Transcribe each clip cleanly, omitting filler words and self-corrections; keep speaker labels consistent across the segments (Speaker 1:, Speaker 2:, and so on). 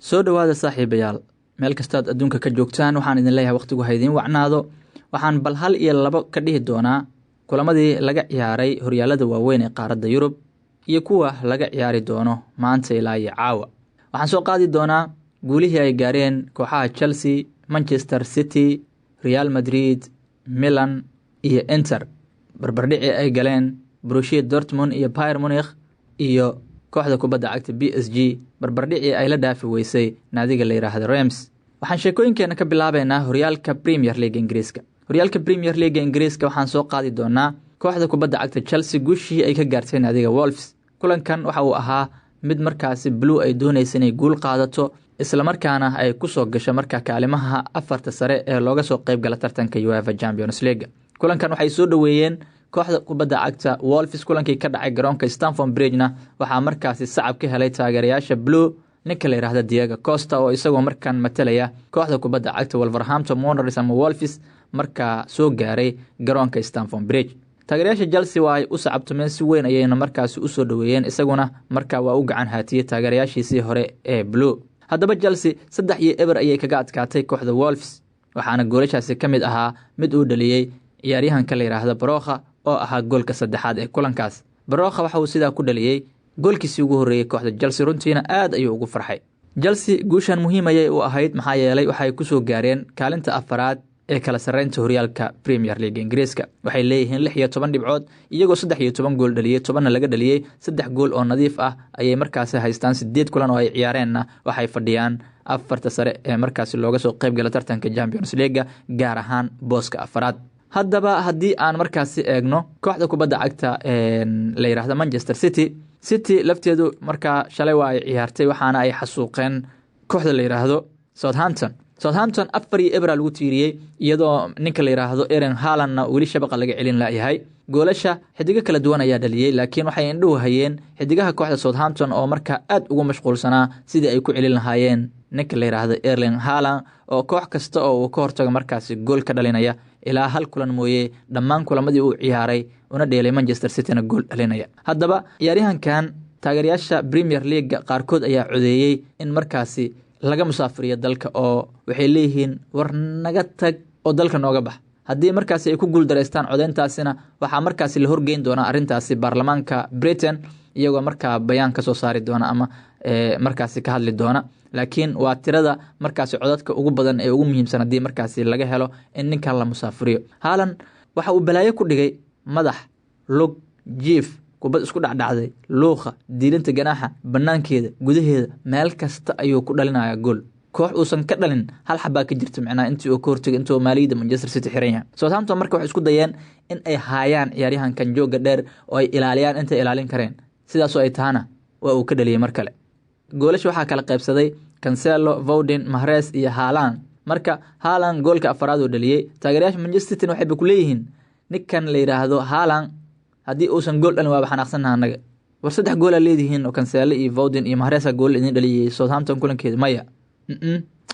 Speaker 1: Soo dhowaada saaxiibayaal, meel kastaad adduunka ka joogtaan, waxaan idin leeyahay wakhtigu ha idiin wacnaado. Waxaan bal hal iyo labo ka dhihi doonaa kulamadii laga ciyaaray horyaalada waaweyn ee qaaradda Yurub iyo kuwa laga ciyaari doono maanta ilaa iyo caawa. Waxaan soo qaadi doonaa guulihii ay gaareen kooxaha Chelsea, Manchester City, Real Madrid, Milan iyo Inter, barbardhicii ay galeen Borussia Dortmund iyo Bayern Munich, iyo kooxda kubadda cagta PSG barbardhicii ay la dhaafi weysay naadiga la yidhaahdo Reims. Waxaan sheekooyinkeena ka bilaabeynaa horyaalka Premier League Ingiriiska. Horyaalka Premier League Ingiriiska waxaan soo qaadi doonaa kooxda kubadda cagta Chelsea guushii ay ka gaartay naadiga Wolves. Kulankan waxa uu ahaa mid markaasi Blue ay doonaysa inay guul qaadato, islamarkaana ay kusoo gasho marka kaalimaha afarta sare ee looga soo qeyb gala tartanka UEFA Champions League. Kulankan waxay soo dhoweeyeen kooxda kubadda cagta Wolves. Kulankii ka dhacay garoonka Stamford Bridgena waxaa markaasi sacab ka helay taageerayaasha Blue ninka la yidhaahda Diego Costa, oo isagoo markan matalaya kooxda kubadda cagta Wolverhampton Wanderers ama Wolves markaa soo gaaray garoonka Stamford Bridge. Taageerayaasha Chelsea waa ay u sacabtumeen, si weyn ayayna markaasi usoo dhoweeyeen, isaguna markaa waa u gacan haatiyey taageerayaashiisii hore ee Blue. Haddaba Chelsea 3-0 ayay kaga adkaatay kooxda Wolves, waxaana goolashaasi ka mid ahaa mid uu dhaliyey ciyaaryahanka la yidhaahda Broja, oo ahaa goolka saddexaad ee kulankaas. Broja waxa uu sidaa ku dhaliyey goolkiisii ugu horreeyey kooxda Chelsea, runtiina aad ayuu ugu farxay. Chelsea guushan muhiim ayay u ahayd, maxaa yeelay waxay kusoo gaareen kaalinta afaraad ee kala sarreynta horyaalka Premier League Ingiriiska. Waxay leeyihiin 16 dhibcood, iyagoo 13 gool dhaliyey, 10-na laga dhaliyey. 3 gool oo nadiif ah ayay markaasi haystaan. 8 kulan oo ay ciyaareenna waxay fadhiyaan afarta sare ee markaasi looga soo qeyb gala tartanka Champions League, gaar ahaan booska afaraad. Haddaba haddii aan markaasi eegno kooxda kubadda cagta la yidhaahda Manchester City, City lafteedu markaa shalay waa ay ciyaartay, waxaana ay xasuuqeen kooxda la yidhaahdo Southampton. Southampton 4-0 lagu tiiriyey, iyadoo ninka la yidhaahdo Erling Haalandna weli shabaqa laga celin layahay. Goolasha xidigo kala duwan ayaa dhaliyey, laakiin waxay indhuhu hayeen xidigaha kooxda Southampton oo markaa aad ugu mashquulsanaa sidii ay ku celin lahaayeen ninka la yidhaahdo Erling Haaland, oo koox kasta oo uu ka hortago markaasi gool ka dhalinaya. Ilaa hal kulan mooye, dhammaan kulamadii uu ciyaaray una dheelay Manchester Cityna gool dhalinaya. Haddaba ciyaaryahankan taageerayaasha Premier League qaarkood ayaa codeeyey in markaasi laga musaafiriyo dalka, oo waxay leeyihiin war naga tag oo dalka nooga bax. Haddii markaasi ay ku guuldaraystaan codeyntaasina, waxaa markaasi la horgeyn doonaa arrintaasi baarlamaanka Britain, iyagoo markaa bayaan ka soo saari doona ama markaasi ka hadli doona. Laakiin waa tirada markaasi codadka ugu badan ee ugu muhiimsan haddii markaasi laga helo in ninkan la musaafiriyo. Haaland waxa uu balaayo ku dhigay madax, lug, jiif, kubad isku dhacdhacday, luuqa, diilinta ganaaxa banaankeeda, gudaheeda, meel kasta ayuu ku dhalinaya gool. Koox uusan ka dhalin hal xabaa ka jirta micnaha intii uu ka hortagay, intuu maaliyadda Manchester City xiran yahay. Southampton marka waxay isku dayeen in ay haayaan ciyaaryahankan jooga dheer oo ay ilaaliyaan intay ilaalin kareen, sidaasoo ay tahana waa uu ka dhaliyey mar kale. Goolasha waxaa kala qaybsaday Cancelo, Foden, Mahrez iyo Haaland. Marka Haaland goolka afaraad uu dhaliyey, taageerayaasha Manchester City waxayba ku leeyihiin ninkan la yidhaahdo Haaland haddii uusan gool dhalin waaba xanaaqsannaha annaga. War 3 goolaa leedihiin oo Cancelo iyo Foden iyo Mahrez gool idin dhaliyey Southampton kulankeeda. Maya,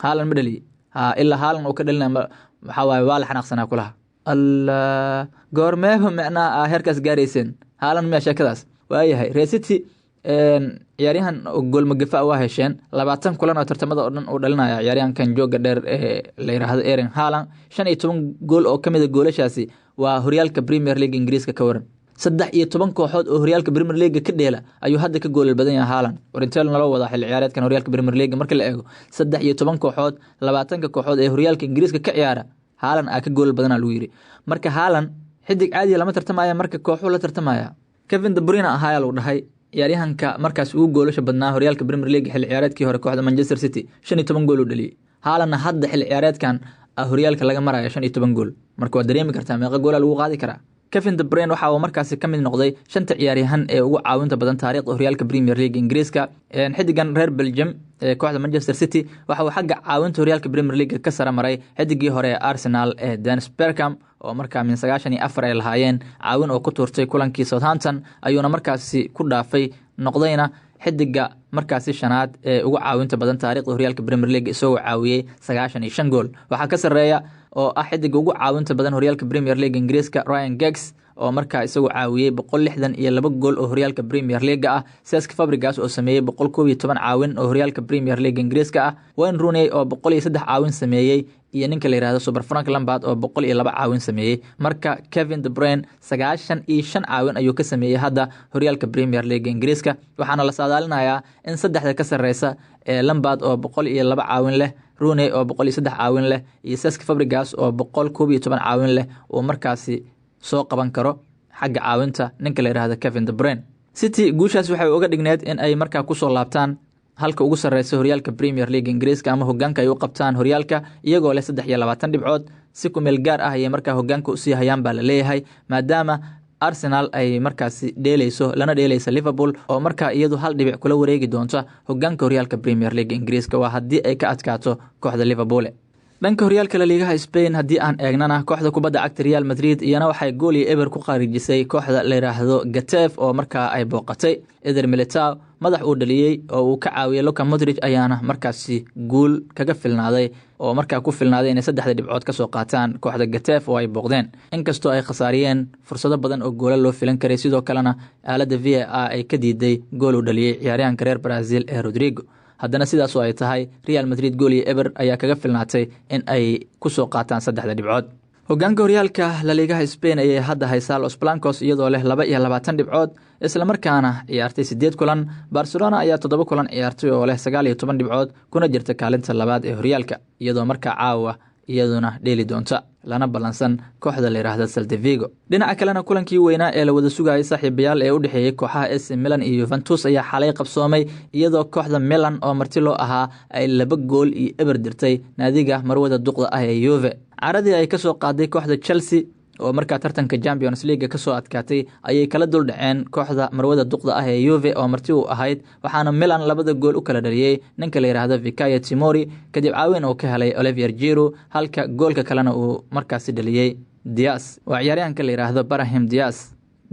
Speaker 1: Haaland ma dhaliyey. Ha, ilaa Haaland uu ka dhalina waxaa waaye waa la xanaaqsanaa kulaha. Allah, goormeeba micnaha aa heerkaas gaarayseen? Haaland miyaa sheekadaas waayahay? Reer City ciyaaryahan goolmagafa waa hesheen. 20 kulan oo tartamada oo dhan uu dhalinaya ciyaaryahankan jooga dheer ee la yidhaahdo Erling Haaland, 15 gool oo kamid a goolashaasi waa horyaalka Premier League Ingiriiska. Ka waran 13 kooxood oo horyaalka Premier League ka dheela ayuu hadda ka goolal badan yahay Haaland? War intee naloo wadaa xilli ciyaareedkan horyaalka Premier League marka la eego? 13 kooxood, 20-ka kooxood ee horyaalka Ingiriiska ka ciyaara, Haaland aa ka goolal badanaa lagu yiri. Marka Haaland xidig caadiya lama tartamaya, marka kooxuu la tartamaya. Kevin De Bruyne ahaayaa lagu dhahay ciyaaryahanka markaas ugu goolasha badnaa horyaalka Premier League xilli ciyaareedkii hore kooxda Manchester City, 15 gool uu dhaliyey. Haalandna hadda xilli ciyaareedkan horyaalka laga maraya 15 gool. Marka waad dareemi kartaa meeqa goola lagu qaadi karaa. Kevin De Bruyne waxa uu markaasi ka mid noqday shanta ciyaaryahan ee ugu caawinta badan taariikhda horyaalka Premier League Ingiriiska. Xidigan reer Belgium ee kooxda Manchester City waxa uu xagga caawinta horyaalka Premier League ka sara maray xidigii hore ee Arsenal ee Dennis Bergkamp, oo markaa min 94 ay lahaayeen caawin oo ku tuurtay kulankii Southampton ayuuna markaasi ku dhaafay, noqdayna xidiga markaasi shanaad ee ugu caawinta badan taariikhda horyaalka Premier League, isagoo caawiyey 95 gool. Waxaa ka sarreeya oo ah xidiga ugu caawinta badan horyaalka Premier League Ingiriiska Ryan Giggs, oo markaa isagu caawiyey 162 gool oo horyaalka Premier League ah, Cesc Fabregas oo sameeyey 111 caawin oo horyaalka Premier League Ingiriiska ah, Wayne Rooney oo 103 caawin sameeyey, iyo ninka la yihahdo Super Frank Lampard oo 102 caawin sameeyey. Marka Kevin De Bruyne 95 caawin ayuu ka sameeyey hadda horyaalka Premier League Ingiriiska, waxaana la saadaalinayaa in saddexda ka sarreysa ee Lampard oo 102 caawin leh, Rooney oo 103 caawin leh iyo Cesc Fabregas oo 111 caawin leh uu markaasi soo qaban karo xagga caawinta ninka la yihahdo Kevin De Bruyne. City guushaas waxay uga dhigneed in ay markaa kusoo laabtaan halka ugu sarreysa horyaalka Premier League Ingiriiska ama hogaanka ay u qabtaan horyaalka, iyagoo leh 23 dhibcood. Si ku meel gaar ah ayay markaa hogaanka usii hayaan baa la leeyahay, maadaama Arsenal ay markaasi dheeleyso lana dheeleysa Liverpool oo markaa iyadu hal dhibic kula wareegi doonta hogaanka horyaalka Premier League Ingiriiska, waa haddii ay ka adkaato kooxda Liverpool. Dhanka horyaalka La Liigaha Spain haddii aan eegnana, kooxda kubadda cagta Real Madrid iyana waxay gool iyo eber ku qaarijisay kooxda la yidhaahdo Gatef oo markaa ay booqatay. Eder Militao madax uu dhaliyey oo uu ka caawiyey Luka Modric ayaana markaasi guul kaga filnaaday oo markaa ku filnaaday inay saddexda dhibcood kasoo qaataan kooxda Gatef oo ay booqdeen, inkastoo ay khasaariyeen fursado badan oo goola loo filan karay. Sidoo kalena aaladda VAR ay ka diiday gool uu dhaliyey ciyaaryahanka reer Brazil ee Rodrigo. Haddana sidaas oo ay tahay, Real Madrid gool iyo eber ayaa kaga filnaatay in ay kusoo qaataan saddexda dhibcood. Hogaanka horyaalka La Liigaha Spain ayay hadda haysaa Los Blancos iyadoo leh 22 dhibcood, islamarkaana ciyaartay 8 kulan. Barcelona ayaa 7 kulan ciyaartay oo leh 19 dhibcood kuna jirta kaalinta labaad ee horyaalka, iyadoo markaa caawa iyaduna dheeli doonta lana ballansan kooxda la yidhaahda Celta Vigo. Dhinaca kalena kulankii weynaa ee la wada sugayay, saaxiibayaal, ee u dhexeeyey kooxaha AC Milan iyo Juventus ayaa xalay qabsoomay, iyadoo kooxda Milan oo marti loo ahaa ay 2-0 dirtay naadiga marwada duqda ah ee Juve. Caradii ay kasoo qaaday kooxda Chelsea oo markaa tartanka Champions League kasoo adkaatay ayay kala dul dhaceen kooxda marwada duqda ah ee Juve oo marti u ahayd, waxaana Milan labada gool u kala dhaliyey ninka la yidhaahdo Fikayo Tomori kadib caawin uu ka helay Olivier Giroud, halka goolka kalena uu markaasi dhaliyey Dias, waa ciyaaryahanka la yidhaahdo Brahim Diaz.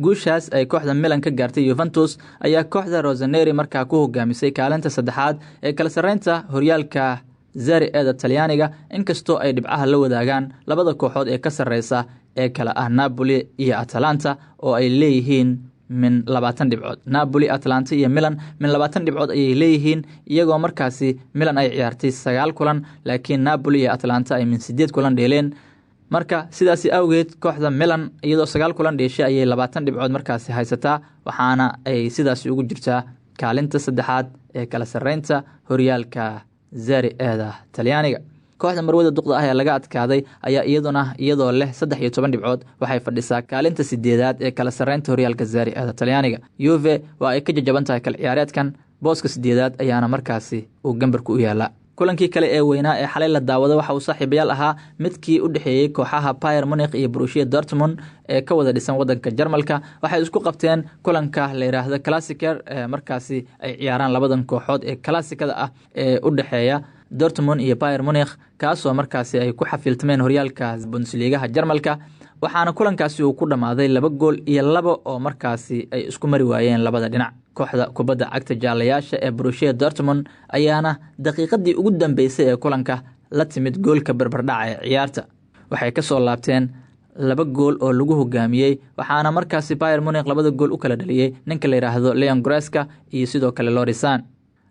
Speaker 1: Guushaas ay kooxda Milan ka gaartay Juventus ayaa kooxda Rosaneri markaa ku hogaamisay kaalinta saddexaad ee kala sarreynta horyaalka Serie A-da Talyaaniga, inkastoo ay dhibcaha la wadaagaan labada kooxood ee ka sarreysa ee kale ah Napoli iyo Atalanta oo ay leeyihiin min 20 dhibcood. Napoli, Atalanta iyo Milan min 20 dhibcood ayay leeyihiin, iyagoo markaasi Milan ay ciyaartay 9 kulan, laakiin Napoli iyo Atalanta ay min 8 kulan dheeleen. Marka sidaasi awgeed kooxda Milan iyadoo 9 kulan dheeshay ayay 20 dhibcood markaasi haysataa, waxaana ay sidaasi ugu jirtaa kaalinta saddexaad ee kala sarreynta horyaalka Serie A-da Talyaaniga. Kooxda marwada duqda ah ee laga adkaaday ayaa iyaduna iyadoo leh 13 dhibcood waxay fadhisaa kaalinta sideedaad ee kala sarreynta horyaalka Serie A-da Talyaaniga. Juve waa ay ka jajaban tahay kal ciyaareedkan, booska sideedaad ayaana markaasi uu gambarku u yaalaa. Kulankii kale ee weynaa ee xalay la daawada waxa uu saaxiibayaal ahaa midkii u dhexeeyey kooxaha Bayern Munich iyo Borussia Dortmund ee ka wada dhisan wadanka Jarmalka. Waxay isku qabteen kulanka la yidhaahdo Klassiker ee markaasi ay ciyaaraan labadan kooxood ee klassikada ah ee u dhexeeya Dortmund iyo Bayern Munich, kaasoo markaasi ay ku xafiiltameen horyaalka Bundesligaha Jarmalka, waxaana kulankaasi uu ku dhammaaday 2-2 oo markaasi ay isku mari waayeen labada dhinac. Kooxda kubadda cagta jaalayaasha ee Borussia Dortmund ayaana daqiiqadii ugu dambeysay ee kulanka la timid goolka barbardhaca ee ciyaarta. Waxay kasoo laabteen 2 gool oo lagu hogaamiyey, waxaana markaasi Bayern Munich labada gool u kala dhaliyey ninka la yidhaahdo Leon Goretzka iyo sidoo kale Lorisan.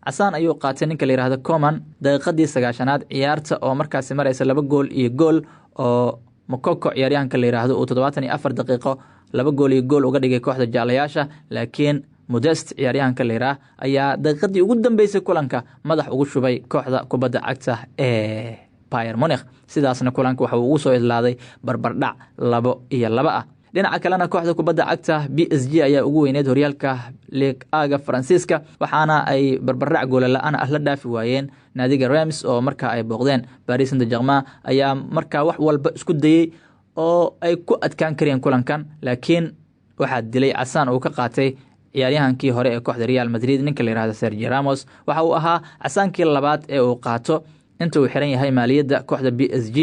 Speaker 1: Casaan ayuu qaatay ninka la yidhaahdo Coman daqiiqadii 90aad ciyaarta oo markaasi maraysa 2-1, oo Mokoko ciyaaryahanka la yidhaahdo uu 74 daqiiqo 2-1 uga dhigay kooxda jaalayaasha, laakiin Modest ciyaaryahanka la yidhaah ayaa daqiiqadii ugu dambeysay kulanka madax ugu shubay kooxda kubadda cagta ee Bayern Munich. Sidaasna kulanka waxa uu ugu soo idlaaday barbardhac 2-2 ah. Dhinaca kalena kooxda kubadda cagta PSG ayaa ugu weyneyd horyaalka Ligue 1-ga Faransiiska, waxaana ay barbardhac goola la-aan ah la dhaafi waayeen naadiga Reims oo markaa ay booqdeen. Paris Saint-Germain ayaa markaa wax walba isku dayey oo ay ku adkaan kareen kulankan, laakiin waxaa dilay casaan uu ka qaatay ciyaaryahankii hore ee kooxda Real Madrid ninka la yihahdo Sergio Ramos. Waxa uu ahaa casaankii labaad ee uu qaato inta uu xiran yahay maaliyadda kooxda PSG.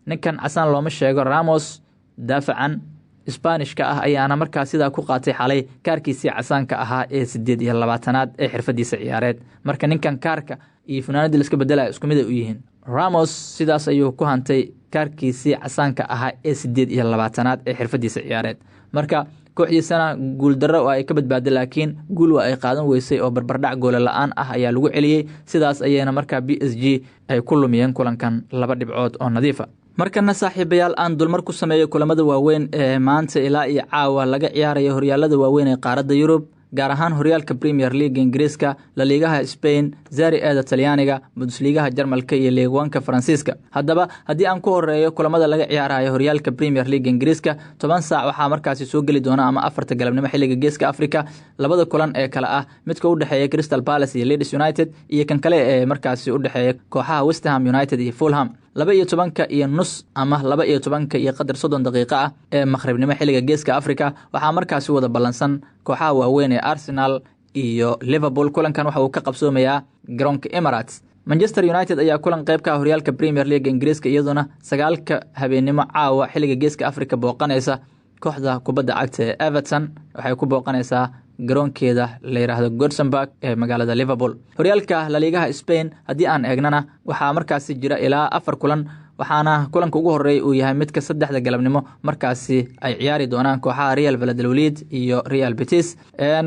Speaker 1: Ninkan casaan looma sheego. Ramos daafacan Sbaanishka ah ayaana markaa sidaa ku qaatay xalay kaarkiisii casaanka ahaa ee 28aad ee xirfadiisa ciyaareed. Marka ninkan kaarka iyo funaanadii laiska bedelaya isku mid ay u yihiin. Ramos sidaas ayuu ku hantay Kaarkiisii casaanka ahaa ee 28aad ee xirfadiisa ciyaareed. Marka kooxdiisana guuldarro oo ay ka badbaaday, laakiin guul waa ay qaadan weysay oo barbardhac goole la-aan ah ayaa lagu celiyey. Sidaas ayayna markaa PSG ay ku lumiyeen kulankan laba dhibcood oo nadiifa. Markana, saaxiibayaal, aan dulmar ku sameeyo kulamada waaweyn ee maanta ilaa iyo caawa laga ciyaaraya horyaalada waaweyn ee qaaradda Yurub, gaar ahaan horyaalka Premier League Ingiriiska, Laliigaha Spain, Serie A-da Talyaaniga, Bundesligaha Jarmalka iyo Ligue 1-ka Faransiiska. Haddaba haddii aan ku horeeyo kulamada laga ciyaarayo horyaalka Premier League Ingiriiska, 10 saac waxaa markaasi soo geli doona, ama 4-ta galabnimo xilliga Geeska Africa, labada kulan ee kale ah midka u dhexeeya Crystal Palace iyo Leeds United iyo kan kale ee markaasi u dhexeeya kooxaha West Ham United iyo Fulham. 12:30 ama 12:30 ah ee maqribnimo xilliga Geeska Africa waxaa markaasi wada ballansan kooxaha waaweyn ee Arsenal iyo Liverpool. Kulankan waxa uu ka qabsoomayaa garoonka Emirates. Manchester United ayaa kulan qeyb ka ah horyaalka Premier League Ingiriiska iyaduna 9-ka habeenimo caawa xilliga Geeska Africa booqanaysa kooxda kubadda cagta ee Everton. Waxay ku booqanaysaa garoonkeeda la yidhaahdo Goodison Park ee magaalada Liverpool. Horyaalka Laliigaha Spain haddii aan eegnana, waxaa markaasi jira ilaa afar kulan, waxaana kulanka ugu horeeya uu yahay midka 3-da galabnimo markaasi ay ciyaari doonaan kooxaha Real Valladolid iyo Real Betis.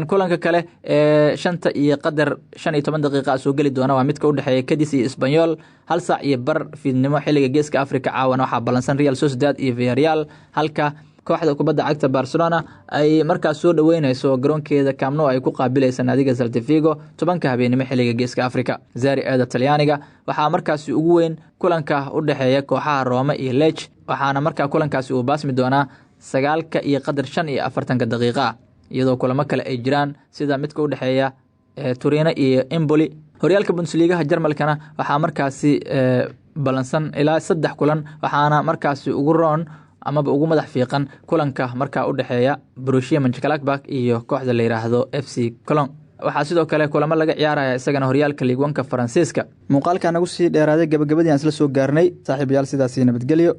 Speaker 1: Kulanka kale ee 5:15 soo geli doona waa midka udhexeeya Cadiz iyo Espanyol. 1:15 fiidnimo xilliga Geeska Africa caawana waxaa ballansan Real Sociedad iyo Villarreal, halka kooxda kubadda cagta Barcelona ay markaas soo dhoweyneyso garoonkeeda Camp Nou ay ku qaabilaysa naadiga Celta Vigo 10-ka habeenimo xilliga Geeska Africa. Serie A-da Talyaaniga waxaa markaasi ugu weyn kulanka u dhexeeya kooxaha Rome iyo Lecce, waxaana markaa kulankaasi uu baasmi doonaa 9:45 ah, iyadoo kulamo kale ay jiraan sida midka u dhexeeya Torino iyo Empoli. Horyaalka Bundesligaha Jarmalkana waxaa markaasi ballansan ilaa saddex kulan, waxaana markaasi ugu roon amaba ugu madax fiiqan kulanka markaa u dhexeeya Borussia Mönchengladbach iyo kooxda la yidhaahdo FC Köln. Waxaa sidoo kale kulamo laga ciyaaraya isagana horyaalka Ligue 1-ka Faransiiska. Muuqaalka nagu sii dheeraaday, gabagabadii aan isla soo gaarnay, saaxiibayaal, sidaasi nabadgelyo.